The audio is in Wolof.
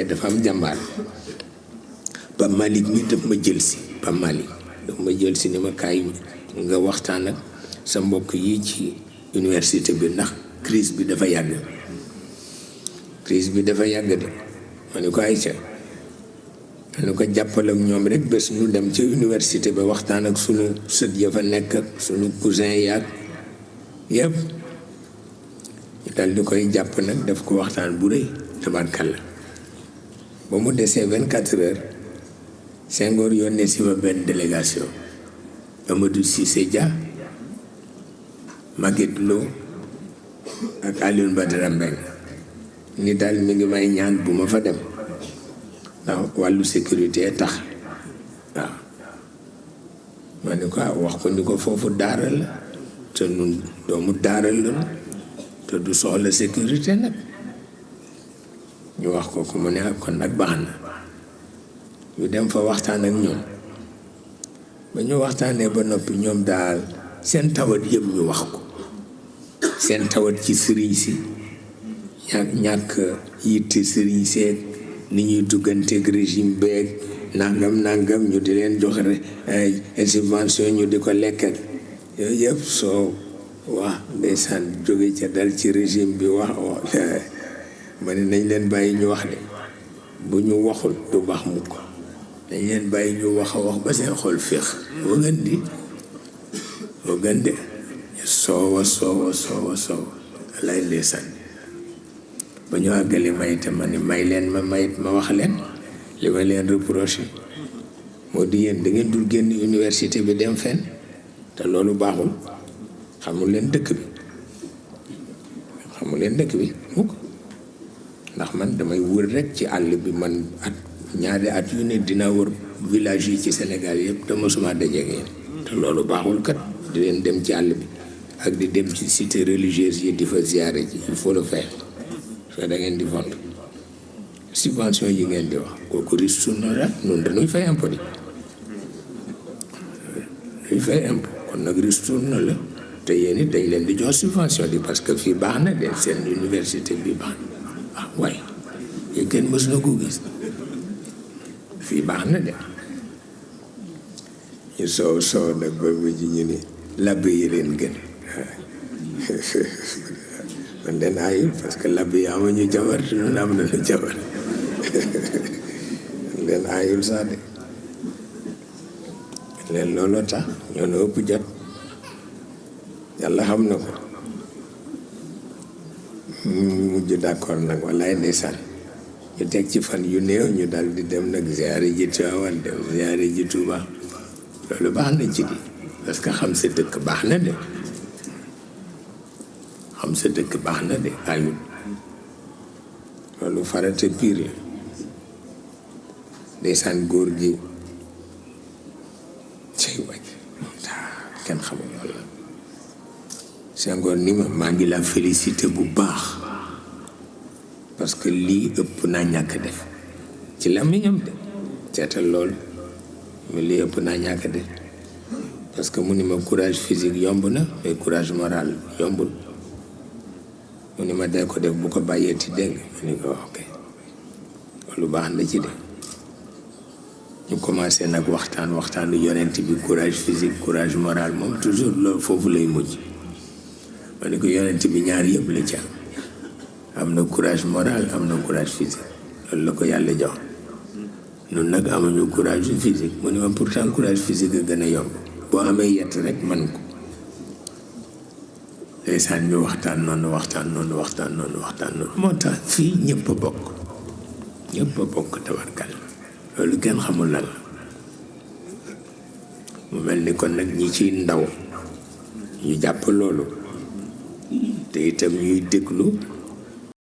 waaye dafa am jàmbaar. Pape Malick mi daf ma jël si Pape Malick daf ma jël si ni ma kaay nga waxtaan ak sa mbokk yi ci université bi ndax crise bi dafa yàgg de ma ne ko Aïcha ma ne ko jàppal ak ñoom rek bés ñu dem ci université ba waxtaan ak sunu sët ya fa nekk ak sunu cousin yaag yëpp ñu dal di koy jàpp nag daf ko waxtaan bu rëy tabarkalla ba mu desee 24 heures Senghor yónnee si ma benn délégation Amadou Cissé Dia Maguette Lo ak Alioune Badara Mbengue ni daal mi ngi may ñaan bu ma fa dem ndax wàllu sécurité tax waaw ma ne ko wax ko ni ko foofu daara la te nun doomu daara la te du soxla sécurité nag ñu wax ko ku mu ne kon nag baax na ñu dem fa waxtaan ak ñoom ba ñu waxtaanee ba noppi ñoom daal seen tawat yëpp ñu wax ko seen tawat ci sëriñ si ñàkk yitte sëriñ seeg ni ñuy dugganteeg régime beeg nangam ñu di leen jox subvention ñu di ko lekkat yooyu yëpp soo wax ndeysaan jóge ca dal ci régime bi wax ma ne nañ leen bàyyi ñu wax de bu ñu waxul du baax mukk dañ leen bàyyi ñu wax a wax ba seen xol féex boo gën de soowa lay ndeysaan ba ñu àggale may te ma ni may leen ma wax leen li ma leen reproché moo di yéen da ngeen dul génn université bi dem fenn te loolu baaxul xamul leen dëkk bi mukk ndax man damay wër rek ci àll bi man at ñaari at yu ne dina wër village yi ci Sénégal yëpp te mosuma dajeeg yéen te loolu baaxul kat di leen dem ci àll bi ak di dem ci cité religieuse yi di fa ziyaare ji il faut le faire soo da ngeen di fond subvention yi ngeen di wax kooku ristourne na rek noonu dañuy fay impôt kon nag ristourne na la te yéen it dañ leen di jox subvention di parce que fii baax na de seen université bi baax na waaye yéen kenn mës na ko gis fii baax na de ñu soow nag ba mujj ñu ni labbe yi leen gën man den ayul parce que labbe yi amuñu jabar te ñun am nañu jabar man den ayul sax de leen looloo tax ñoo na ëpp jot yàlla xam na ko mujj d'accord nag wallaay ndeysaan ñu teg ci fan yu néew ñu dal di dem nag ziyaare ji Tiwaawan dem ziyaare ji Tuuba loolu baax na ci di parce que xam sa dëkk baax na de ayul loolu farata piir la ndeysaan góor gi cay wàcc kenn xamul loolu la Senghor ni maa ngi la félicité bu baax parce que lii ëpp naa ñàkk def ci làmmiñam de seetal loolu mais lii ëpp naa ñàkk def parce que mu ni ma courage physique yomb na mais courage moral yombul mu ni ma dee ko def bu ko bàyyee ti dégg ma ni ko ok loolu baax na ci de ñu commencé nag waxtaanu yonent bi courage physique courage moral moom toujours loolu foofu lay mujj ma ni ko yonent bi ñaar yëpp la ci am na courage moral am na courage physique loolu la ko yàlla jox ñun nag amuñu courage physique mu ni ma pourtant courage physique a gën a yomb boo amee yett rek man ko ndeysaan ñu waxtaan noonu moo tax fii ñëpp a bokk tabarkal loolu kenn xamul lan la mu mel ni kon nag ñi ciy ndaw ñu jàpp loolu te itam ñuy déglu